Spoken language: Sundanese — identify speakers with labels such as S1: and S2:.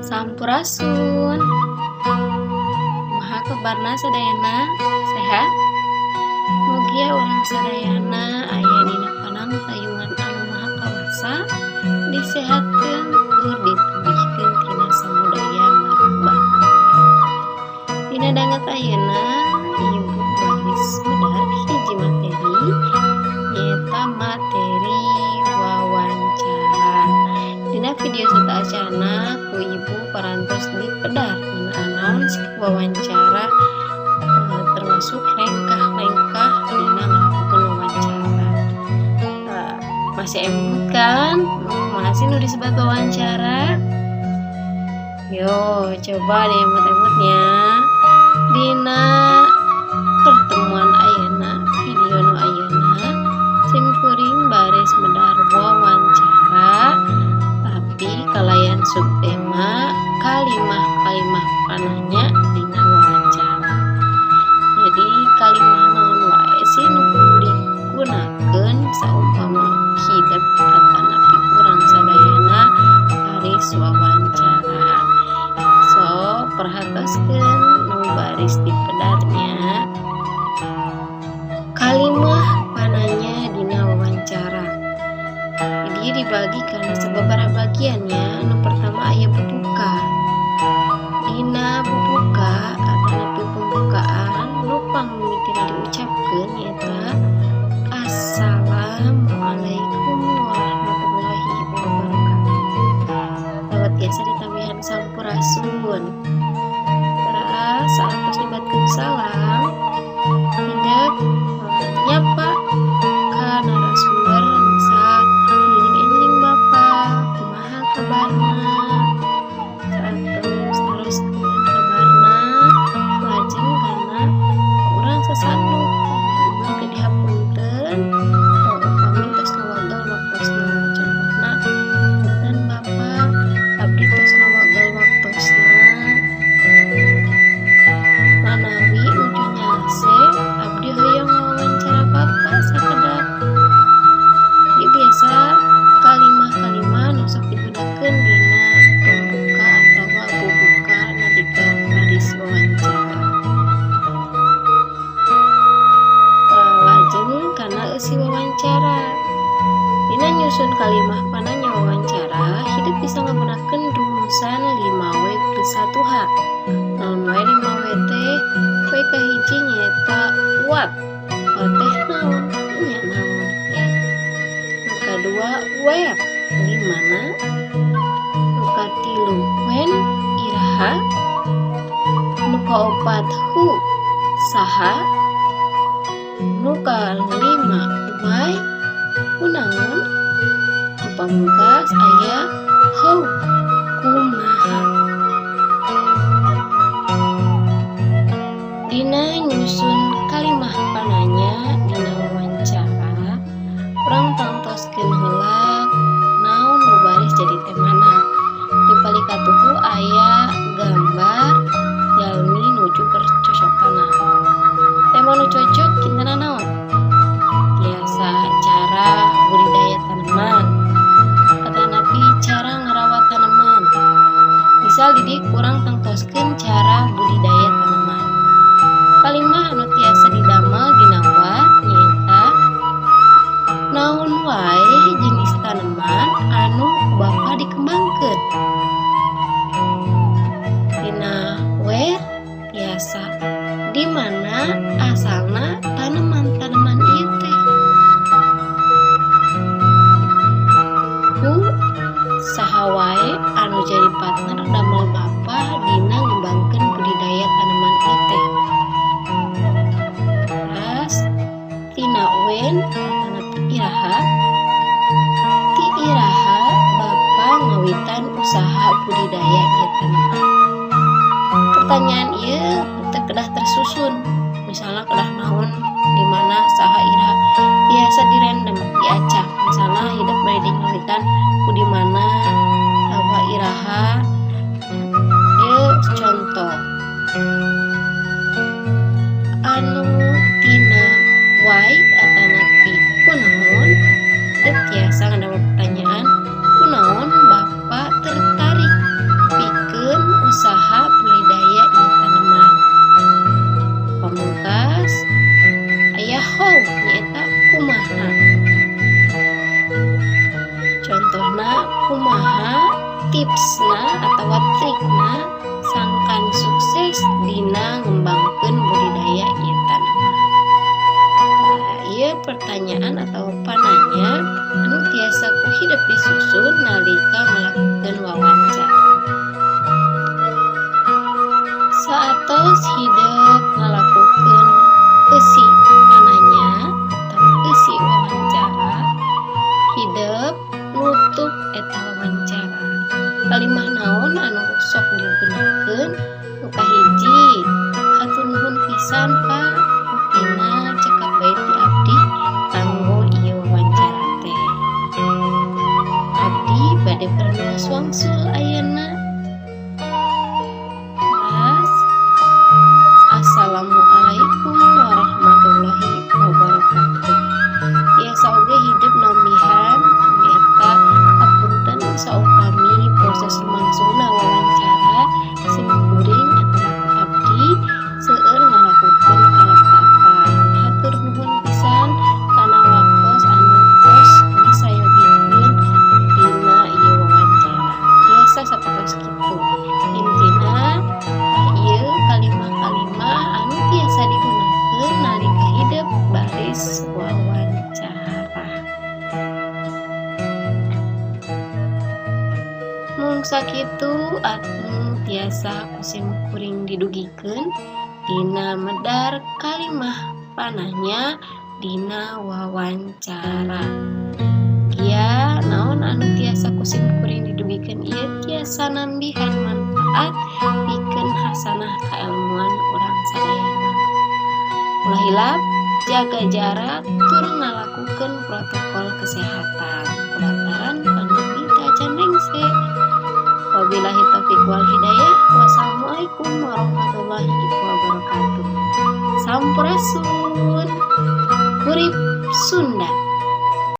S1: Sampurasun. Kumaha kabarna sadayana? Sehat? Mugia urang sadayana aya dina panangtayungan Anu Maha Kawasa, disehatkeun tur ditebihkeun tina samudaya marabahagia. Dina danget ayeuna Ibu baris medar hiji materi, nyaeta materi wawancara. Dina video sateuacanna ku Ibu parantos dipedar ngeunaan naon sih wawancara, termasuk lengkah-lengkah dina ngalakukeun wawancara. Masih emut kan? Kumaha sih nu disebat wawancara? Yo, coba diemut-emut nya. Dina pertemuan ayeuna, video nu ayeuna, sim kuring baris medar wawancara, tapi kalayan subtema kalimah-kalimah pananya dina wawancara. Jadi kalimah naon wae sih nu kudu digunakeun saumpama hidep atanapi urang sadayana baris wawancara. So, perhatoskeun nu baris dipedar nya. Kalimah pananya dina wawancara. Jadi dibagi kana sababaraha bagian nya. Nu pertama aya bubuka. Dina bubuka atanapi pembukaan, nu pangmimitina diucapkeun nyaeta "Assalamualaikum warahmatullahi wabarakatuh". Atawa tiasa ditambihan sampurasun. Teras saatos nyebatkeun salam, hidep nyapa ka narasumber, misal, "Wilujeng enjing, Bapak, kumaha kabarna?" Saatos naroskeun kabarna, lajeng kana urang sasanduk nyuhunkeun dihapunten upami tos ngawagel waktosna. Contohna, "Punten, Bapak, abdi tos ngawagel waktosna. Manawi nuju nyalse, abdi hoyong ngawawancara Bapak sakedap." Ieu biasa kalimah-kalimah nu sok digunakeun dina pembuka atawa bubuka nalika baris wawancara. Lajeng kana eusi wawancara. Dina nyusun kalimah pananya wawancara, hidep bisa ngagunakeun rumusan 5W plus 1H. Naon wae 5W teh? W kahiji nyaeta what. What teh naon? Nya naon ya. Nu kadua where, di mana. Nu katilu when, iraha. Nu kaopat who, saha. Nu kalima why, kunaon. Nu pamungkas aya how, kumaha. Dina nyusun kalimah pananya dina wawancara, urang tangtoskeun heula naon nu baris jadi temana. Di palih katuhu aya gambar jalmi nuju percocokanna. Tema nu cocok kintenna naon? Tiasa cara budidaya tanaman atanapi cara ngarawat tanaman. Misal di dieu kurang tangtoskeun cara budidaya tanaman. Kalimah anu tiasa didamel dina what nyaeta naon wae jenis tanaman anu ku Bapa dikembangkeun. Dina where tiasa di mana asalna tanaman-tanaman ieu teh. Who, saha wae anu jadi partner damel Bapa dina ngembangkeun budidaya tanaman ieu teh. Teras tina when atanapi iraha, ti iraha Bapa ngawitan usaha budidaya ieu tanaman. Pertanyaan ieu teu kedah tersusun, misalnya kedah naon, di mana, saha, iraha, biasa di random, diacak. Misalnya hidep bade ngawitan ku di mana atawa iraha. Ieu contoh anu tina why atanapi kunaon, hidep tiasa ngadamel pertanyaan, "Kunaon Bapak tertarik pikeun Satos hidep ngalakukeun eusi pananya atau eusi wawancara, hidep nutup eta wawancara. Kalimah naon anu sok digunakeun? Nu kahiji, "Hatur nuhun pisan, Pak, tina cekap bait ti abdi kanggo ieu wawancara teh. Abdi bade permios wangsul ayeuna." Teras, "Assalamualaikum warahmatullahi wabarakatuh." Tiasa oge hidep nambihan nyaeta hapunten saupami proses lumangsungna wawancara sim kuring atau abdi seueur ngalakukeun kalepatan. Hatur nuhun pisan kana waktos anu tos disayogikeun dina ieu wawancara. Tiasa sapertos kitu. Intina tah ieu kalimah-kalimah anu tiasa digunakeun nalika hidep baris wawancara. Mung sakitu anu tiasa ku sim kuring didugikeun dina medar kalimah pananya dina wawancara. Gia naon anu tiasa ku sim kuring didugikeun ieu tiasa nambihan manfaat pikeun hasanah kaelmuan urang sadayana. Ulah hilap jaga jarak tur ngalakukeun protokol kesehatan kulantaran pandemi teu acan rengse. Wabillahi taufik wal hidayah. Wassalamualaikum warahmatullahi wabarakatuh. Sampurasun. Hurip Sunda.